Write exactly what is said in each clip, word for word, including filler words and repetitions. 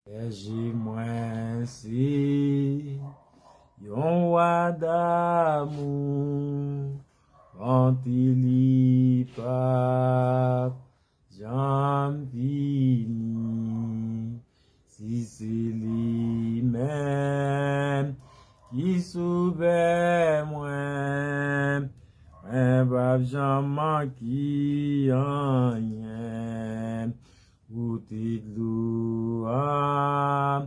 Bèje mwen se yon wa damou, bonte li p ap janm fini. Si se li menm ki sovè mwen, mwen p ap janm manke anyen. Kote dlo a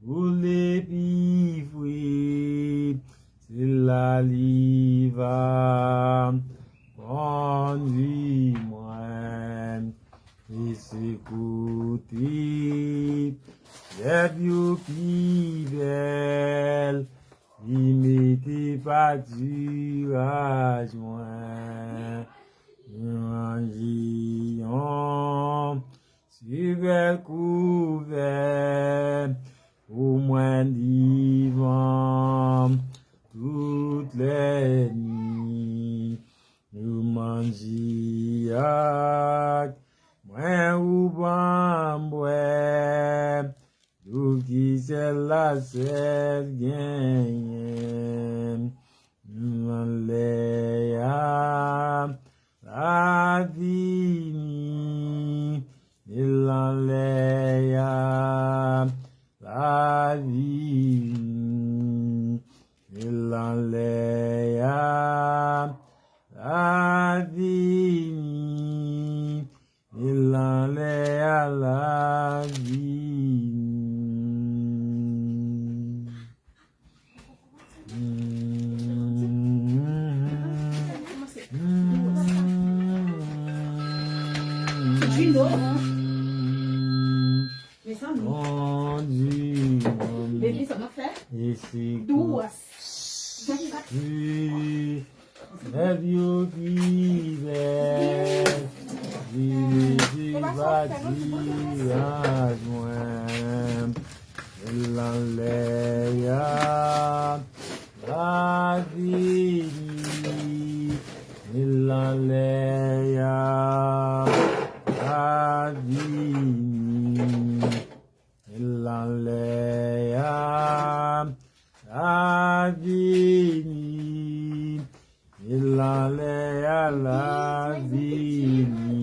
boule pi fre, se la li va kondui mwen. E se kote fyèv yo pi bèl, li mete patiraj mwen. Mwen ranje yon sipè kouvè pou mwen divan tout lènmi. Ou manje ak mwen, ou ban bwè, dlo ki sèl la sèl genyen. Nan lè a la vini, e lan lè a la vini, e lan lè a la vini, e lan lè a la vini. Bondye, e se kou. Lèv yo pi bèl, li mete patiraj mwen. Lan lè a la vini, lan lè a la vini, lan lè a la vini, lan lè a la vini.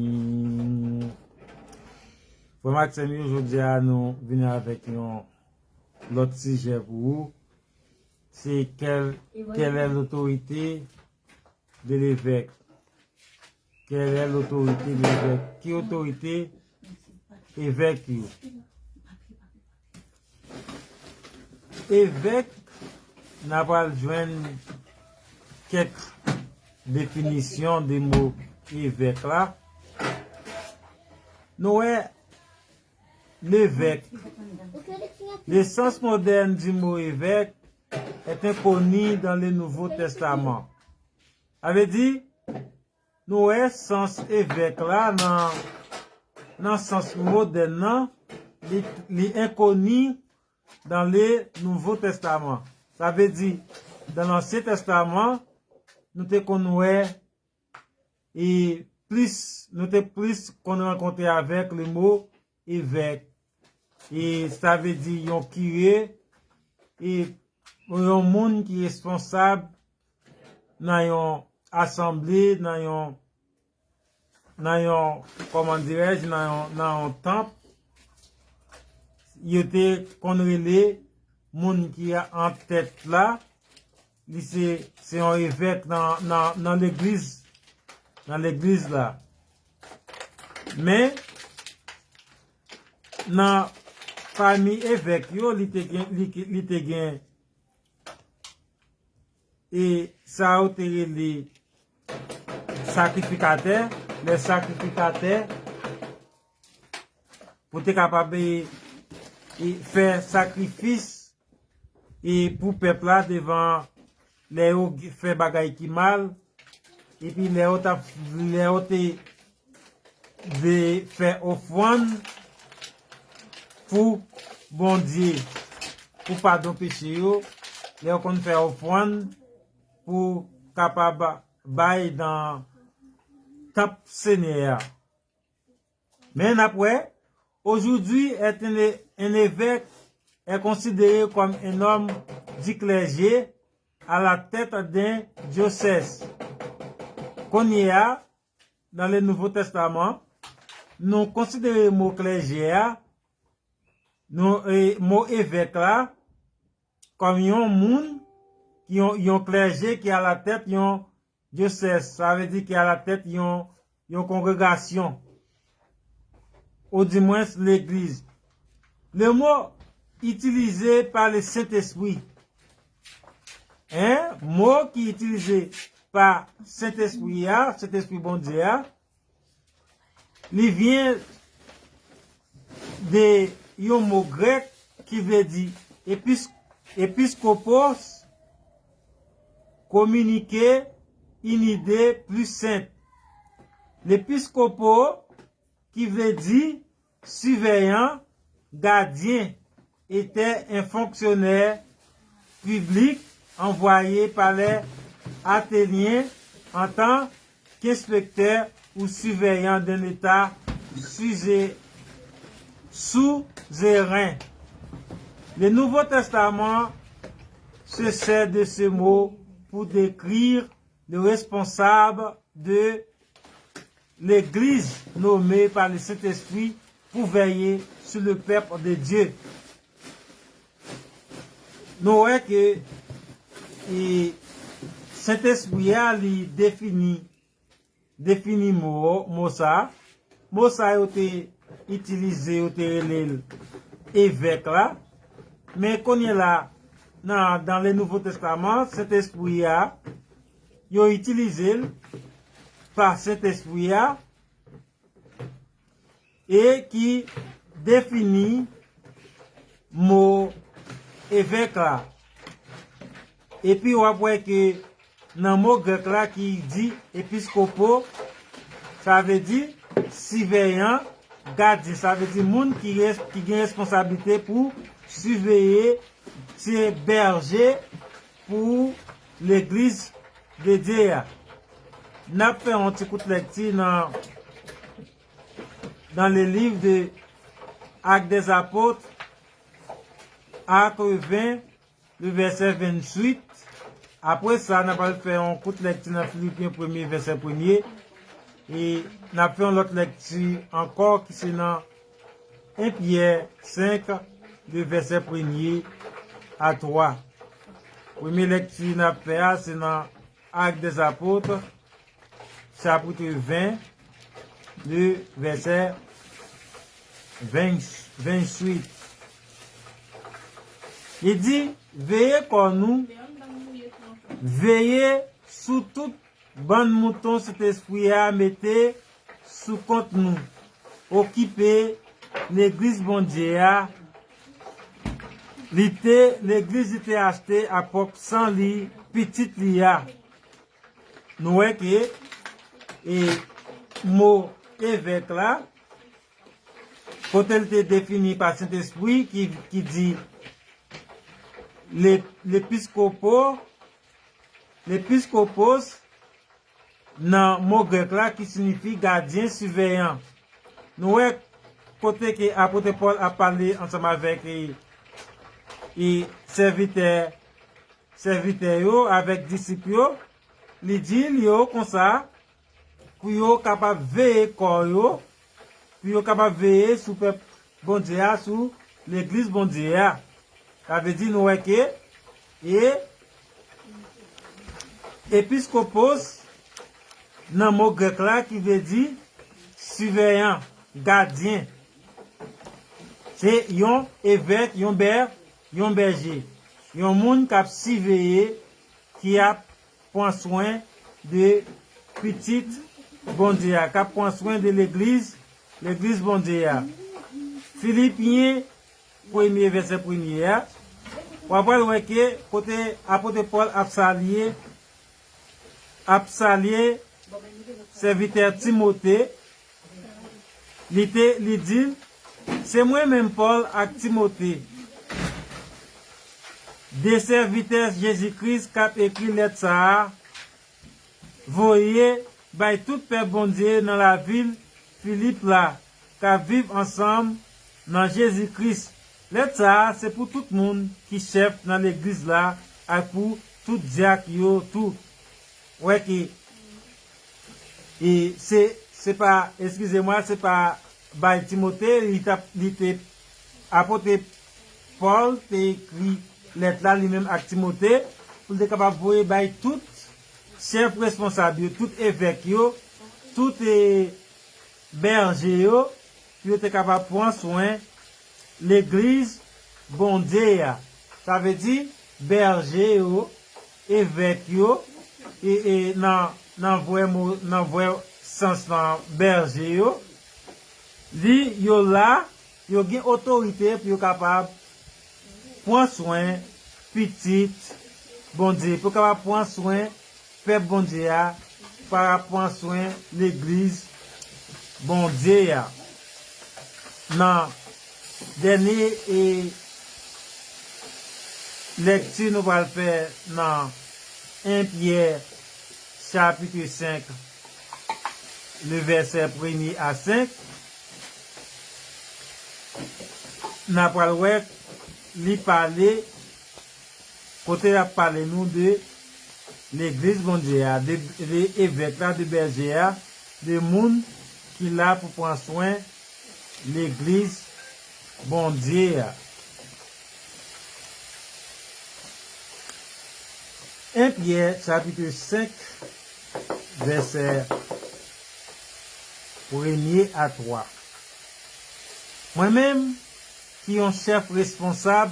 Frè m ak sè m yo, jodi a nou vin avèk yon lòt sijè pou ou. Se quelle, quelle est l'autorité de l'évêque? Quelle est l'autorité de l'évêque? Ki otorite evèk yo? Evèk, n a pral jwenn kèk definisyon de mo evèk la. Nou wè, levèk. Le sens moderne du mot évêque est inconnu dans le Nouveau Testament. Sa vle di, nou wè sans evèk la nan, nan sans modèn nan, li, li enkoni dans le Nouveau Testament. Sa vle di, dans l'Ancien Testament, nou te konn wè, e plis, nou te plis konn rankontre avèk le mo evèk. E sa vle di yon kire, e yon moun ki responsab nan yon asanble, nan yon, nan yon, kòman dirèj, nan yon, nan yon tanp. Yo te konn rele moun ki an tèt la, li se, se yon evèk nan, nan, nan legliz, nan legliz la. Men, nan pami evèk yo, li te gen, li, li te gen, e sa yo te rele sakrifikatè, lè sakrifikatè, pou te kapab, e, e fè sakrifis, e pou pèp la devan lè yo fè bagay ki mal, epi lè yo t ap, lè yo te vle fè ofrann pou Bondye, pou padon peche yo, lè yo konn fè ofrann pou kapab bay nan tanp Senyè a. Men n ap wè, Aujourd'hui est un, un évêque est considéré comme un homme du clergé à la tête d'un diocèse. Kounye a, nan le Nouveau Testament, nou konsidere mo klèje a, nou, e, mo evèk la, kòm yon moun, yon, yon klèje ki alatèt yon dyosèz, sa vle di ki alatèt yon, yon kongregasyon, odimwens legliz. Le mot utilisé par le Saint-Esprit, en, mo ki itilize pa Sentespri a, Sentespri Bondye a, li vyen de yon mo grèk ki vle di epis-, episkopos, communiquer une idée plus simple. L'épiscopo, ki vle di sivèyan, gadyen, était un fonctionnaire public envoyé par les Athéniens en tant qu'inspecteur ou surveillant d'un État suzé-, suzerain. Le Nouveau Testament se sert de ce mot pour décrire le responsable de l'Église nommé par le Saint-Esprit pour veiller sur le peuple de Dieu. Nou wè ke, e, Sentespri a, li defini, defini mo, mo sa. Mo sa yo te itilize, yo te rele l evèk la. Men kounye la, nan, dans le Nouveau Testament, Sentespri a, yo itilize l pa Sentespri a, e ki defini mo evèk la. Epi w ap wè ke nan mo grèk la ki di episkopo, sa vle di sivèyan, gadyen, sa vle di moun ki res-, ki gen responsablite pou siveye, se bèje pou legliz de Dye a. N ap fè yon ti kout lèkti nan, dans le livre de Actes des Apôtres, Actes vingt, le verset vingt-huit. Apre sa, n ap al fè yon kout lèkti nan Filipyen premye, vèsè premye. E n ap fè yon lòt lèkti ankò ki se nan en Pyè senk, de vèsè premye a twa. Premye lèkti n ap fè a, se nan Actes des Apôtres, chapit ven, de vèsè ven, venntuit. Li di, veye kò nou, veye sou tout bann mouton Sentespri a mete sou kont nou. Okipe legliz Bondye a. Li te, legliz li te achte ak pwòp san li, pitit li a. Nou wè ke, e, mo evèk la, kote l te defini pa Sentespri ki, ki di le-, lepiskopo, lepiskopos, nan mo grèk la ki siyifi gadyen, siveyan. Nou wè kote ke apot Pòl ap pale ansanm avèk, e, e, sèvitè, sèvitè yo, avèk disip yo, li di l yo konsa, pou yo kapab veye kò yo, pou yo kapab veye sou pèp Bondye a, sou legliz Bondye a. Sa vle di nou wè ke, e, episkopos nan mo grèk la ki vle di siveyan, gadyen. Se yon evèk, yon bè-, yon bèje, yon moun k ap siveye, ki ap pran swen de pitit Bondye a, k ap pran swen de legliz, legliz Bondye a. Filipyen premye, vèsè premye a, w ap pral wè ke kote apot Pòl ap salye, ap salye sèvitè Timote, li te, li di l, se mwen menm Pòl ak Timote, de sèvitè Jezi Kris k ap ekri lèt sa a, voye bay tout pèp Bondye nan lavil Filip la, k ap viv ansanm nan Jezi Kris. Lèt sa a se pou tout moun ki chèf nan legliz la ak pou tout dyak yo tou. Wè ke e se, se pa, eskize mwa, se pa bay Timote, li t ap, li te, apot Pòl te ekri lèt la li menm ak Timote, pou l te kapab voye bay tout chèf responsab yo, tout evèk yo, tout e, bèje yo, pou yo te kapab pran swen legliz Bondye a. Sa vle di, bèje yo, evèk yo, e, e nan, nan vrè mo, nan vrè sans lan, bèje yo, li, yo la, yo gen otorite pou yo kapab pran swen pitit Bondye, pou yo kapab pran swen pèp Bondye a, pou yo kapab pran swen legliz Bondye a. Nan dènye e lèkti nou pral fè nan en Pyè chapit senk, le vèsè premye a senk, n a pral wè li pale, kote l ap pale nou de legliz Bondye a, de, de evèk la, de bèje a, de moun ki la pou pran swen legliz Bondye a. En Pyè chapit senk, vèsè premye a twa. Mwen menm, ki yon chèf responsab,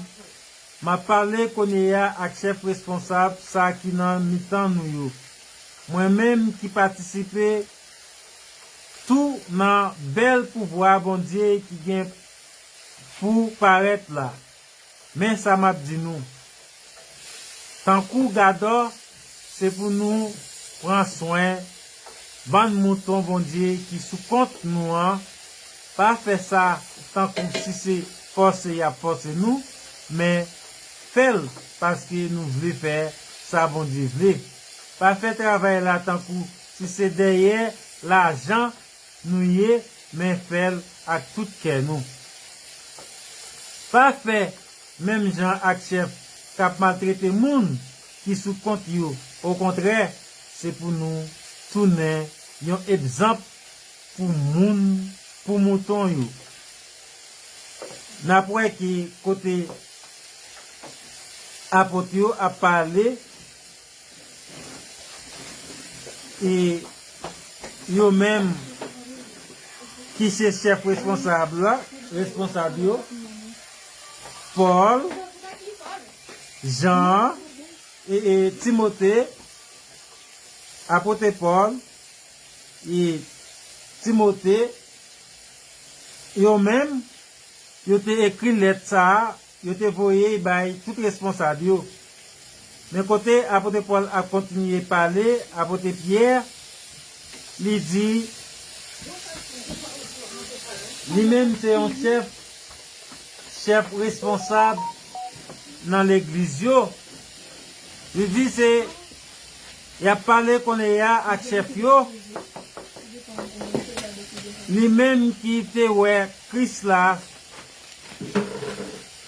m ap pale kounye a ak chèf responsab sa ki nan mitan nou yo. Mwen menm ki patisipe tou nan bèl pouvwa Bondye ki gen pou parèt la. Men sa m ap di nou. Tankou gadò, se pou nou pran swen bann mouton Bondye ki sou kont nou an. Pa fè sa tankou si se fòse y ap fòse nou, men fè l paske nou vle fè sa Bondye vle. Pa fè travay la tankou si se dèyè lajan nou ye, men fè l ak tout kè nou. Pa fè menm jan ak chèf k ap maltrete moun ki sou kont yo. Okontrè, se pou nou tounen yon egzanp pou moun, pou mouton yo. N ap wè ki kote apot yo ap pale, e yo menm ki se chèf responsab la, responsab yo, Pòl, Jan, e, e Timote, apot Pòl, e Timote, yo menm, yo te ekri lèt sa a, yo te voye bay tout responsab yo. Men kote apot Pòl ap kontinye pale, apot Pyè, li di, li menm se yon chèf, chèf responsab nan legliz yo. Li di se, y ap pale kounye a ak chèf yo. Li menm ki te wè Kris la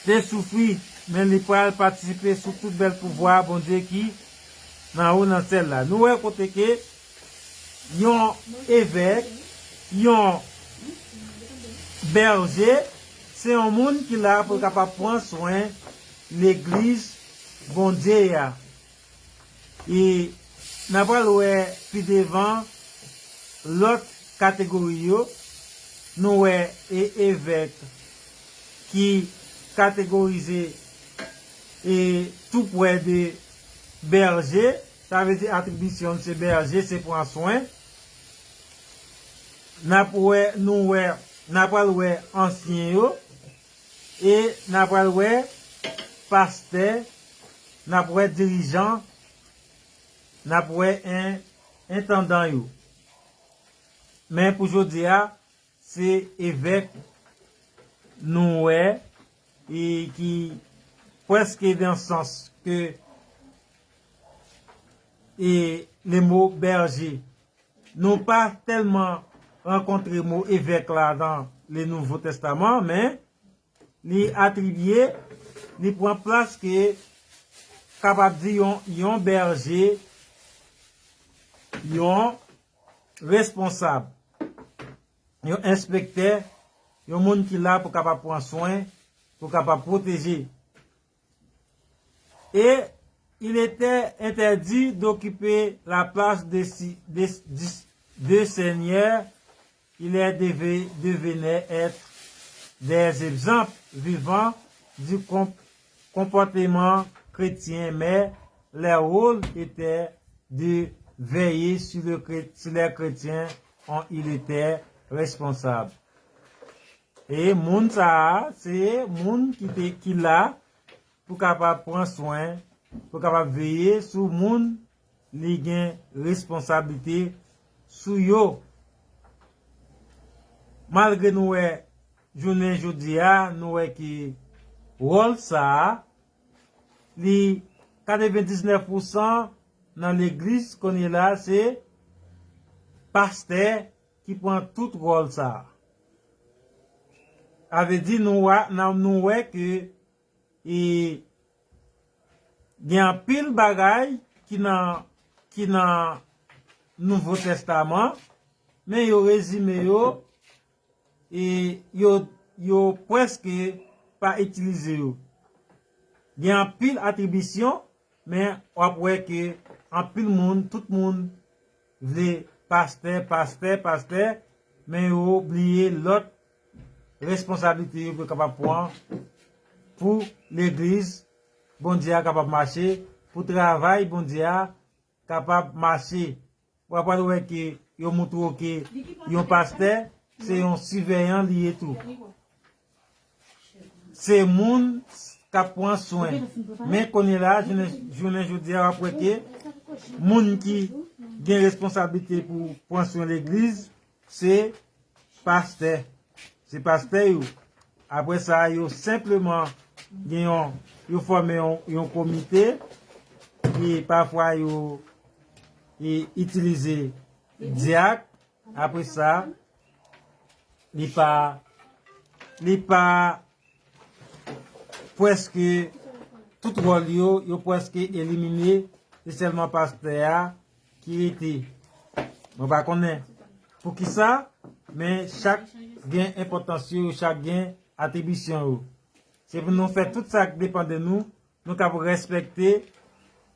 te soufri, men li pral patisipe sou tout bèl pouvwa Bondye ki nan wo nan syèl la. Nou wè kote ke yon evèk, yon bèje, se yon moun ki la pou l kapab pran swen legliz Bondye a. E n a pral wè pi devan lòt kategori yo. Nou wè e evèk ki kategorize e tou prè de bèje. Sa vle di atribisyon se bèje, se pran swen. N ap wè, nou wè, n a pral wè ansyen yo, e n a pral wè pastè, n ap wè dirijan, n ap wè en, entandan yo. Men pou jodi a, se evèk nou wè, e ki prèske nan sans ke, e le mo bèje. Nou pa tèlman rankontre mo evèk la nan le Nouvo Testaman, men li atribye, li pran plas ke kapab di yon, yon bèje, yon responsab, yon enspektè, yon moun ki la pou kapab pran swen, pou kapab pwoteje. Et il était interdit d'occuper la place de, si- de, du- de Seigneur. Il est deve- devenait être des exemples vivants du com- comportement chrétien, mais leur rôle était de veiller sur, le, sur les chrétiens dont il était responsable. E moun sa a, se moun ki te ki la pou kapab pran swen, pou kapab veye sou moun li gen responsablite sou yo. Malgre nou wè jounen jodi a, nou wè ke wòl sa a, li katrevendiznèf pousan nan legliz kounye la se pastè ki pran tout wòl sa a. A vle di nou wè, nan- nou wè ke e, gen anpil bagay ki nan ki nan Nouvo Testaman, men yo rezime yo e yo yo prèske pa itilize yo. Gen anpil atribisyon, men w ap wè ke anpil moun, tout moun vle pastè, pastè, pastè, men yo bliye lòt responsablite yo pou yo kapab pran pou legliz Bondye a kapab mache, pou travay Bondye a kapab mache. W ap pral wè ke yo montre w ke yon pastè, se yon siveyan li ye tou. Se moun k ap pran swen. Men kounye la, jounen, jounen jodi a, w ap wè ke moun ki gen responsablite pou pran swen legliz, se pastè. Se pastè yo. Apre sa, yo senpleman gen yon, yo fòme yon, yon komite, e pafwa yo e itilize dyak. Apre sa, li pa, li pa prèske tout wòl yo, yo prèske elimine. Se sèlman pastè a ki rete. Mwen pa konnen poukisa, men chak gen enpòtans yo, chak gen atribisyon yo. Se pou nou fè tout sa k depann de nou, nou kab respekte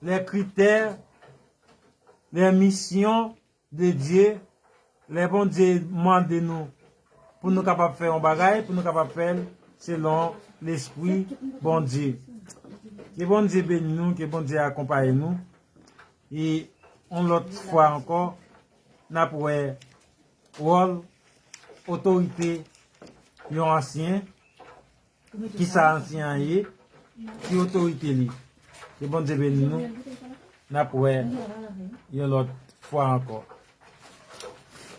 les critères, les missions de Dieu, lè Bondye mande nou pou nou kapab fè yon bagay, pou nou kapab fè l selon lespri Bondye. Ke Bondye beni nou, ke Bondye akonpaye nou. E yon lòt fwa ankò, n ap wè wòl otorite yon ansyen, kisa ansyen an ye, ki otorite li. Ke Bondye beni nou, n ap wè yon lòt fwa ankò.